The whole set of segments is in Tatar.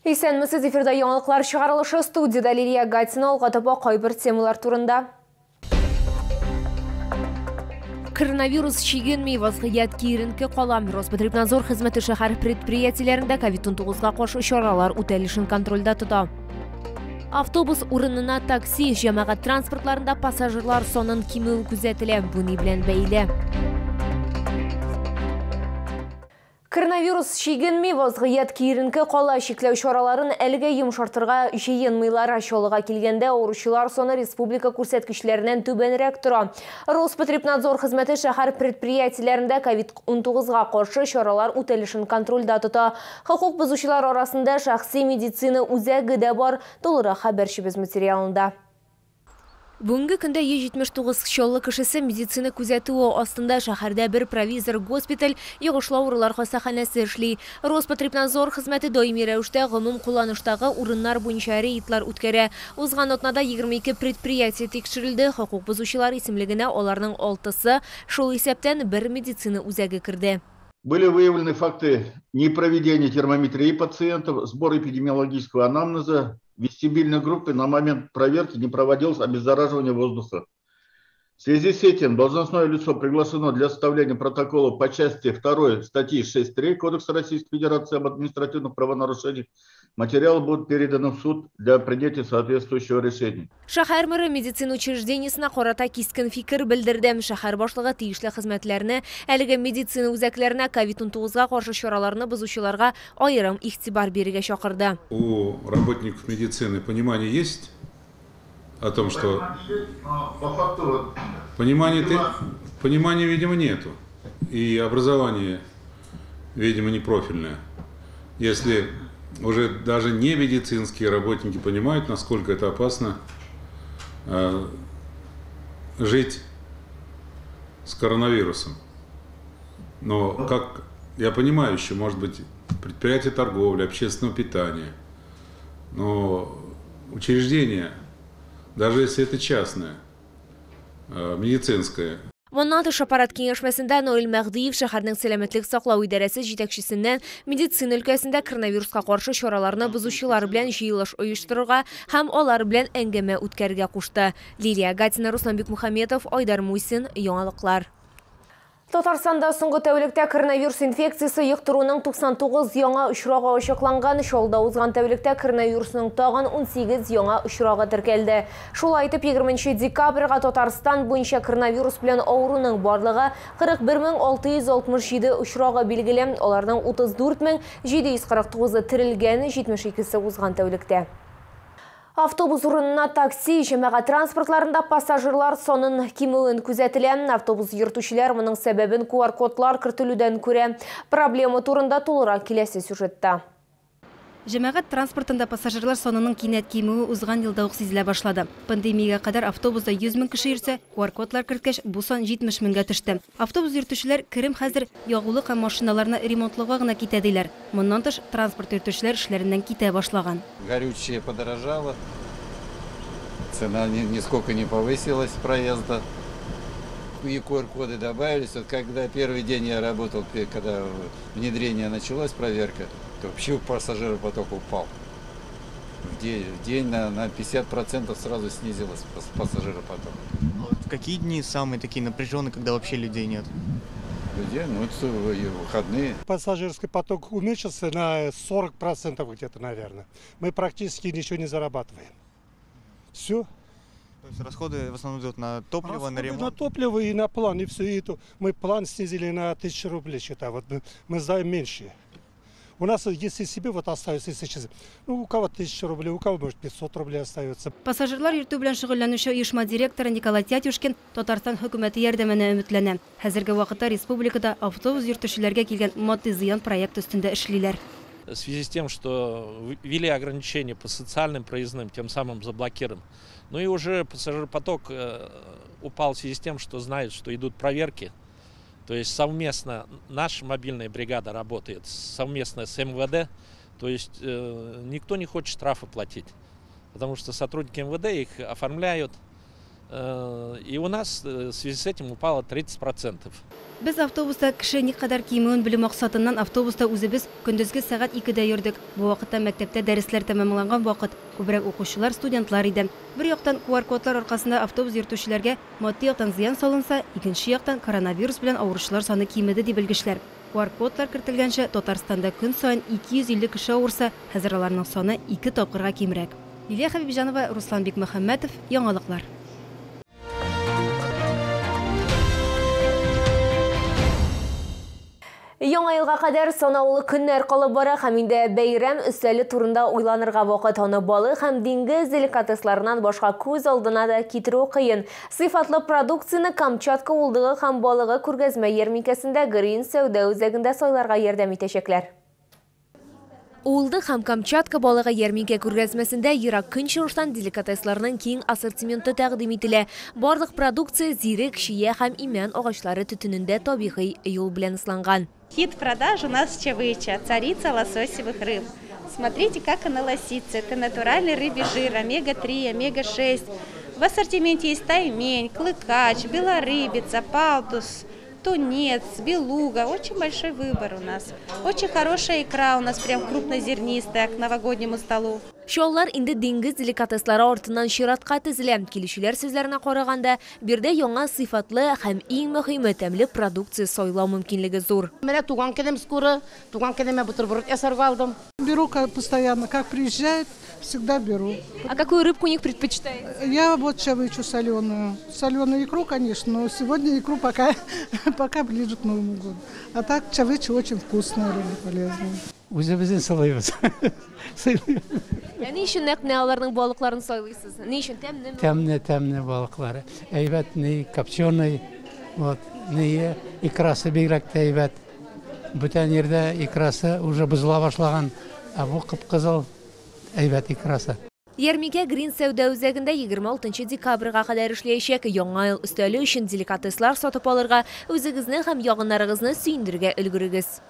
Исәнмесез, эфирда яңалыклар чыгарылышы, студияда Лилия Гатина. Алга таба кайбер темалар турында. Коронавирус чигенми, вазгыять киеренке кала. Роспотребнадзор хезмәте шәһәр предприятиеләрендә COVID-19-га каршы чаралар үтәлешен контрольдә тота. Автобус урынына такси, җәмәгать транспортларында пассажирлар санын кимүе күзәтелә. Бу ни белән бәйле? Коронавирус чигенми, вазгыять киеренке кала. Чикләү чараларын әлегә йомшартырга җыенмыйлар. Чаллыга килгәндә авыручылар саны республика күрсәткечләреннән түбәнрәк тора. Роспотребнадзор хезмәте шәһәр предприятиеләрендә COVID-19-га каршы чаралар үтәлешен контрольдә тота. Хокук бозучылар арасында шәхси медицина үзәге дә бар. Тулырак хәбәрчебез материалында. Бүгенге көндә 179 Чаллы кешесе медицина күзәтүе астында. Шәһәрдә бер провизор госпиталь, йогышлы авырулар хастаханәсе эшли. Роспотребнадзор хезмәте даими рәвештә гомум кулланыштагы урыннар буенча рейдлар үткәрә. Узган атнада 22 предприятие тикшерелде. Хокук бозучылар исемлегенә аларның 6-сы, шул исәптән бер медицина үзәге керде. Были выявлены факты непроведения термометрии пациентов, сбор эпидемиологического анамнеза. В вестибюльной группе на момент проверки не проводилось обеззараживание воздуха. В связи с этим должностное лицо приглашено для составления протокола по части 2 статьи 6.3 Кодекса Российской Федерации об административных правонарушениях. Материалы будут переданы в суд для принятия соответствующего решения. Шәһәр мэры медицина учреждениесенә карата кискен фикер белдерде. Шәһәр башлыгы тиешле хезмәтләрне әлеге медицина үзәкләренә COVID-19-га каршы чараларны бозучыларга аерым игътибар бирергә чакырды. У работников медицины понимание есть о том, что понимания, видимо, нету. И образование, видимо, не профильное. Если уже даже не медицинские работники понимают, насколько это опасно жить с коронавирусом. Но, как я понимаю, еще может быть предприятие торговли, общественного питания, но учреждение, даже если это частное, медицинское. Моннан тыш аппарат киңәшмәсендә Наил Мәһдиев шәһәрнең сәламәтлек саклау идарәсе җитәкчесеннән медицина өлкәсендә коронавируска каршы чараларны бозучылар белән җыелыш оештырырга һәм алар белән әңгәмә үткәрергә кушты. Лилия Гатина, Руслан Бекмухаметов, Айдар Мусин, Яңалыклар. Татарстанда соңгы тәүлектә коронавирус инфекциясе йоктыруның 99 яңа очрагы ачыкланган. Чаллыда узган тәүлектә коронавирусның тагын 18 яңа очрагы теркәлде. Шулай итеп, 20 декабрьгә Татарстан буенча коронавирус белән авыруның барлыгы 41667 очрагы билгеле. Аларның 34749-ы терелгән, 72-се узган тәүлектә. Автобус урынына такси, җәмәгать транспортларында пассажирлар санын кимүен күзәтелә. Автобус йөртүчеләр моның сәбәбен QR-кодлар кертелүдән күрә. Проблема турында тулырак киләсе сюжетта. Җәмәгать транспортында пассажирлар санының кинәт кимүе узган елда ук сизелә башлады. Пандемиягә кадәр автобуста 100 мең кеше йөрсә, QR-кодлар керткәч, бу сан 70 меңгә төште. Автобус йөртүчеләр керем хәзер ягулык һәм машиналарны ремонтлауга гына китә диләр. Моннан тыш транспорт йөртүчеләр эшләреннән китә башлаган. Горючее подорожало, цена нисколько не повысилась проезда. И QR-коды добавились. Вот когда первый день я работал, когда внедрение началось, проверка, то вообще пассажиропоток упал. В день на 50% сразу снизилось пассажиропоток. В какие дни самые такие напряженные, когда вообще людей нет? Людей, ну, это выходные. Пассажирский поток уменьшился на 40% где-то, наверное. Мы практически ничего не зарабатываем. Все. То есть расходы в основном идут на топливо, расходы на ремонт? На топливо и на план, и все. И это. Мы план снизили на 1000 рублей, считай. Вот мы сдаем меньше. У нас, если себе вот остается, если честно, ну, у кого 1000 рублей, у кого, может, 500 рублей остается. Пассажирлар йөртү белән шөгыльләнүче оешма директоры Николай Тятюшкин Татарстан хөкүмәте ярдәменә өметләнә. Хәзерге вакытта республикада автобус йөртүчеләргә килгән матди зыян проект өстендә эшлиләр. В связи с тем, что ввели ограничения по социальным проездным, тем самым заблокирован. Ну и уже пассажиропоток упал в связи с тем, что знают, что идут проверки. То есть совместно наша мобильная бригада работает, совместно с МВД. То есть никто не хочет штрафы платить, потому что сотрудники МВД их оформляют. И у нас в связи с этим упало 30%. Без автобуста кеше никадәр кимүен белү максатыннан автобуста үзебез көндезге сәгать 2-дә йөрдек. Бу вакытта мәктәптә дәресләр тәмамланган вакыт. Күбрәк укучылар, студентлар иде. Бер яктан QR-кодлар аркасында автобус йөртүчеләргә матди яктан зыян салынса, икенче яктан коронавирус белән авыручылар саны кимеде дип белгечләр. QR-кодлар кертелгәнче Татарстанда көн саен 250 кеше авырса, хәзер аларның саны 2 тапкырга кимрәк. Лилия Хәбибҗанова, Руслан Бикмөхәммәтов, Яңалыклар. Яңа елга кадәр санаулы көннәр калып бара һәм инде бәйрәм өстәле турында уйланырга вакыт. Аны балык һәм диңгез деликатесларыннан башка күз алдына да китерү кыен. Сыйфатлы продукцияне Камчатка уылдыгы һәм балыгы күргәзмә ярминкәсендә Грин сәүдә үзәгендә сайларга ярдәм итәчәкләр. Уылдык һәм Камчатка балыгы ярминкә күргәзмәсендә ерак көнчыгыштан деликатесларның киң ассортименты тәкъдим ителә. Барлык продукция зирек, чия һәм имән агачлары төтенендә табигый юл белән ысланган. Хит продаж у нас чавыча, царица лососевых рыб. Смотрите, как она лосится. Это натуральный рыбий жир, омега-3, омега-6. В ассортименте есть таймень, клыкач, белорыбица, палтус, тунец, белуга. Очень большой выбор у нас. Очень хорошая икра у нас, прям крупнозернистая, к новогоднему столу. Чаллар инде диңгез деликатеслары артыннан чиратка тезелә. Килүчеләр сүзләренә караганда, биредә яңа сыйфатлы һәм иң мөһиме тәмле продукция сайлау мөмкинлеге зур. Менә туган көнем скоро, туган көнемә бутерброд ясарга алдым. Беру постоянно, как приезжает, всегда беру. А какую рыбку у них предпочитаете? Я вот чавычу соленую. Соленую икру, конечно, но сегодня икру пока ближе к Новому году. А так чавыча очень вкусная рыба, полезная. Үзебезнең сылыйбыз. Ә ни өчен нәкъ менә аларның балыкларын сайлыйсыз? Ни өчен тәмлеме? Тәмле, тәмле балыклары. Әйбәт, ни копченый, вот, ни икрасы бигрәк тә әйбәт. Бүтән җирдә икрасы уже бозыла башлаган, ә бу кып-кызыл әйбәт икрасы. Ярминкә Грин сәүдә үзәгендә 26 декабрьгә кадәр эшләячәк. Яңа ел өстәле өчен деликатеслар сатып алырга, үзегезне һәм якыннарыгызны сөендерергә өлгерегез.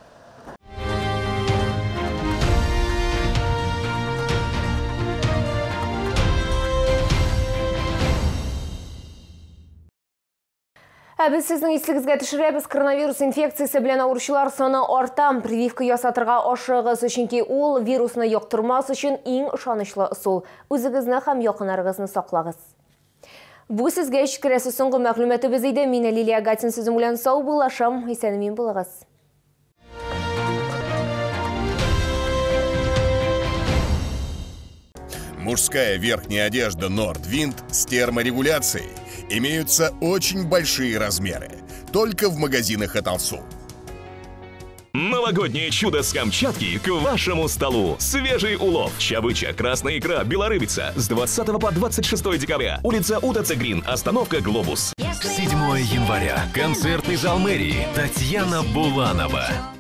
Ә без сезнең исегезгә төшерәбез, коронавирус инфекциясе белән авыручылар саны арта. Прививка ясатырга ашыгыгыз, чөнки ул вирусны йоктырмас өчен иң ышанычлы ысул. Үзегезне һәм якыннарыгызны саклагыз. Бу сезгә җиткерәсе соңгы мәгълүматыбыз иде. Мин Лилия Гатин сүзем белән саубуллашам. Исән-имин булыгыз. Мужская верхняя одежда Nordwind с терморегуляцией. Имеются очень большие размеры. Только в магазинах Аталсу. Новогоднее чудо с Камчатки к вашему столу. Свежий улов. Чавыча, красная икра, белорыбица. С 20 по 26 декабря. Улица УТЦ Грин. Остановка «Глобус». 7 января. Концертный зал мэрии. Татьяна Буланова.